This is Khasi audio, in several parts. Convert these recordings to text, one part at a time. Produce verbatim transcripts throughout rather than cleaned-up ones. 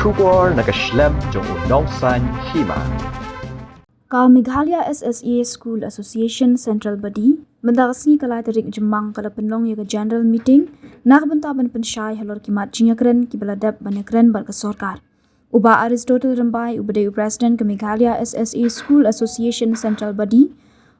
Khubor na ka shlem jong u nongsan hima. Ka Meghalaya S S A School Association Central Body, mynta ka sngi ka lai tarik Jymmang ka la pynlong ïa ka general meeting na ka bynta ban pynshai halor ki mat jingïakren kiba la dep ban ïakren bad ka sorkar. U Bah Aristotle Rymbai, uba dei u president ka Meghalaya S S A School Association Central Body,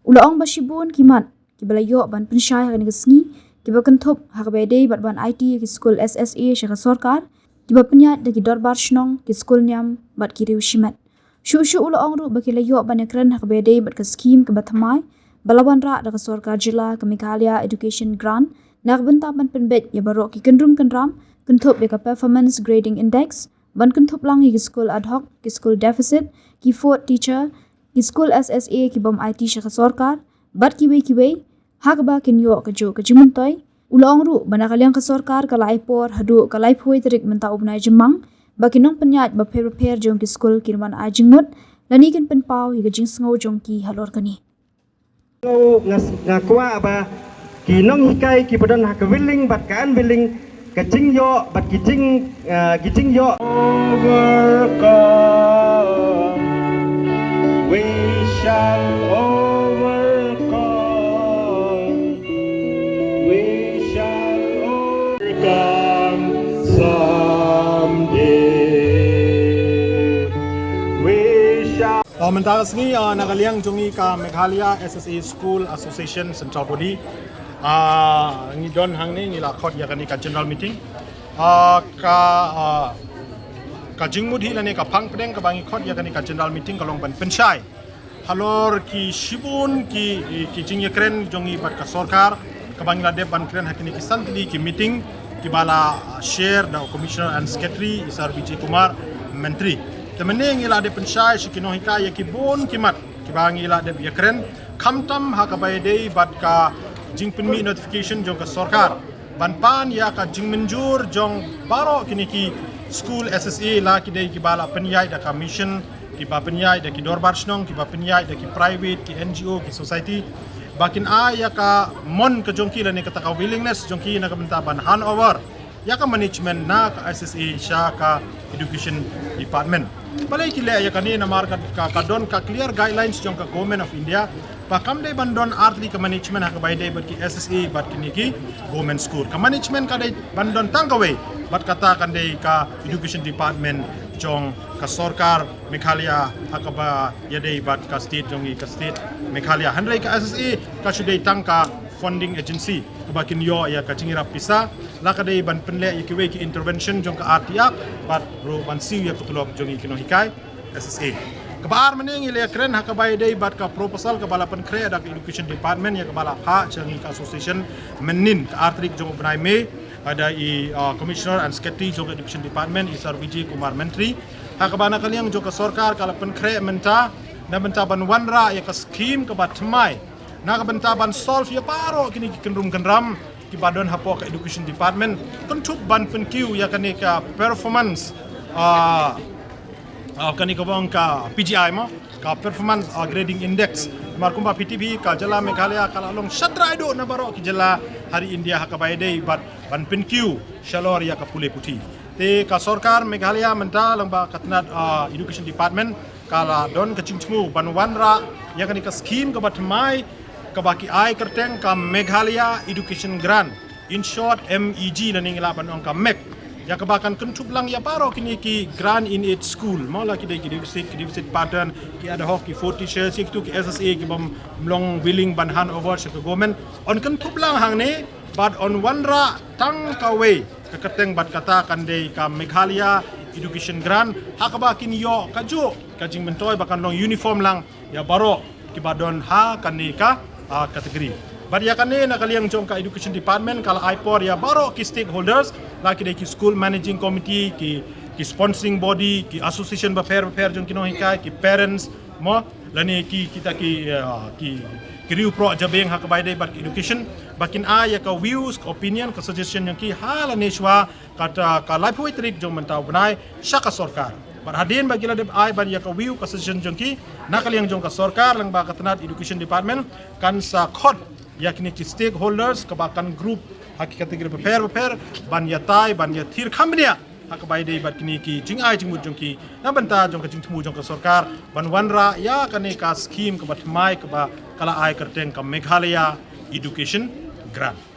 u la ong ba shibun ki mat kiba la ïoh ban pynshai ha kane ka sngi kiba kynthup ha kaba ïadei bad ban aiti ïa ki skul S S A sha ka sorkar, kiba pynïaid da ki dorbar shnong, ki skul niam bad ki riew shimet. Shuh shuh u la ong ruh ba ki la ïoh ban ïakren ha kaba ïadei bad ka skhim kaba thymmai ba la wanrah da ka sorkar jylla, ka Meghalaya Education Grant, na ka bynta ban pynbeit ïa baroh ki kynrum kynram, kynthup ïa ka Performance Grading Index, ban kynthup lang ïa ki skul ad hoc, ki skul deficit, ki fourth teacher, ki skul S S A kibym aiti sha ka sorkar bad kiwei kiwei, ha kaba kin ïoh kajuh ka jingmyntoi. U la ong ruh ba na ka liang ka sorkar ka la ai por haduh ka laiphew tarik mynta u bnai Jymmang ba ki nongpynïaid bapher bapher jong ki skul kin wan ai jingmut lane kin pynpaw ïa ka jingsngew jong ki halor kane. Nga, nga kwah ba ki nonghikai kiba don ha ka willing bad ka unwilling, ka jingïoh bad ki jing, ah, ki jingïoh. Overcome. We shall overcome. We shall overcome someday. We shall. Ah, mynta ka sngi, ah, na ka liang jong ngi ka Meghalaya S S A School Association Central Body, ah, ngi don hangne, ngi la khot ïa kane ka general meeting. Ah, ka, ah, ka jingmut hi lane ka phang pdeng kaba ngi khot ïa kane ka general meeting ka long ban pynshai halor ki shibun ki, ki jingïakren jong ngi bad ka sorkar, kaba ngi la dep ban kren ha kine ki san tylli ki meeting kiba la, ah, share da u Commissioner and Secretary, i Sir Vijay Kumar Mantri. Te mynne ngi la dep pynshai sha ki nonghikai ïa ki bun ki mat kiba ngi la dep ïakren, khamtam ha kaba ïadei bad ka jingpynmih notification jong ka sorkar ban pan ïa ka jingmynjur jong baroh kine ki skul S S A, la ki dei kiba la pynïaid da ka mission, kiba pynïaid da ki dorbar shnong, kiba pynïaid da ki private, ki N G O, ki society, ba kin ai ïa ka mon ka jong ki lane kata ka willingness jong ki na ka bynta ban hand over ïa ka management na ka S S A sha ka Education Department. Balei ki leh ïa kane? Namar ka, ka, ka don ka clear guidelines jong ka Government of India ba kam dei ban don ar tylli ka management ha kaba ïadei bad ki S S A bad kine ki government school. Ka management ka dei ban don tang kawei, bad kata kan dei ka Education Department jong ka sorkar Meghalaya ha kaba ïadei bad ka state jong ngi, ka state Meghalaya. Hynrei ka S S A ka shu dei tang ka funding agency kaba kin ïoh ïa ka jingïarap pisa, la ka dei ban pynleh ïa kiwei ki intervention jong ka R T Act bad ruh ban siew ïa ka tulop jong ngi ki nonghikai S S A. Kaba ar mynne ngi la kren ha kaba ïadei bad ka proposal kaba la pynkhreh da ka Education Department ïa kaba la phah sha ngi ka association mynnin ka ar tarik jong u bnai May, da i, uh, Commissioner and Secretary jong ka Education Department, i Sir Vijay Kumar Mantri, ha kaba na ka liang jong ka sorkar ka la pynkhreh mynta na bynta ban wanrah ïa ka skhim kaba thymmai na ka bynta ban solve ïa baroh kine ki kynrum kynram kiba don hapoh ka Education Department, kynthup ban pynkiew ïa kane ka performance, ah, ah, kane kaba ong ka P G I mo, ka Performance, ah, Grading Index. Namar kumba phi tip hi, ka jylla Meghalaya ka la long shatrai duh na baroh ki jylla ha ri India ha kaba ïadei bad ban pynkiew shalor ïa ka pule puthi. Te ka sorkar Meghalaya mynta lyngba ka tnat, ah, Education Department ka la don ka jingthmu ban wanrah ïa kane ka skhim kaba thymmai kaba ki ai kyrteng ka Meghalaya Education Grant, in short M E G lane ngi lah ban ong ka MEG. Ïa kaba kan kynthup lang ïa baroh kine ki grant in aid school, mo, la ki dei ki deficit, ki deficit pattern, ki ad hoc, ki fourth teachers, ïa kitu ki S S A kibym long willing ban hand over sha ka government. Yn kynthup lang hangne bad yn wanrah tang kawei ka kyrteng bad kata kan dei ka Meghalaya Education Grant, ha kaba kin ïoh kajuh ka jingmyntoi ba kan long uniform lang ïa baroh kiba don ha kane ka, ah, category. Bad ïa kane na ka liang jong ka Education Department ka la ai por ïa baroh ki stakeholders, la ki dei ki school managing committee, ki, ki sponsoring body, ki association bapher bapher jong ki nonghikai, ki parents, mo, lane ki, kita ki, ah, ki, ki riew proh jabieng ha kaba ïadei bad ki education, ba kin ai ïa ka views, ka opinion, ka suggestion jong ki ha lane shuwa kata ka laiphew tarik jong mynta u bnai sha ka sorkar. Bad hadien ba ki la dep ai ban ïa ka view, ka suggestion jong ki, na ka liang jong ka sorkar lyngba ka tnat Education Department kan sa khot ïa kine ki stakeholders kaba kan group ha ki category bapher bapher ban ïatai, ban ïathir kham bniah ha kaba ïadei bad kine ki jingai jingmut jong ki na bynta jong ka jingthmu jong ka sorkar ban wanrah ïa kane ka skim kaba thymmai kaba ka la ai kyrteng ka Meghalaya Education Grant.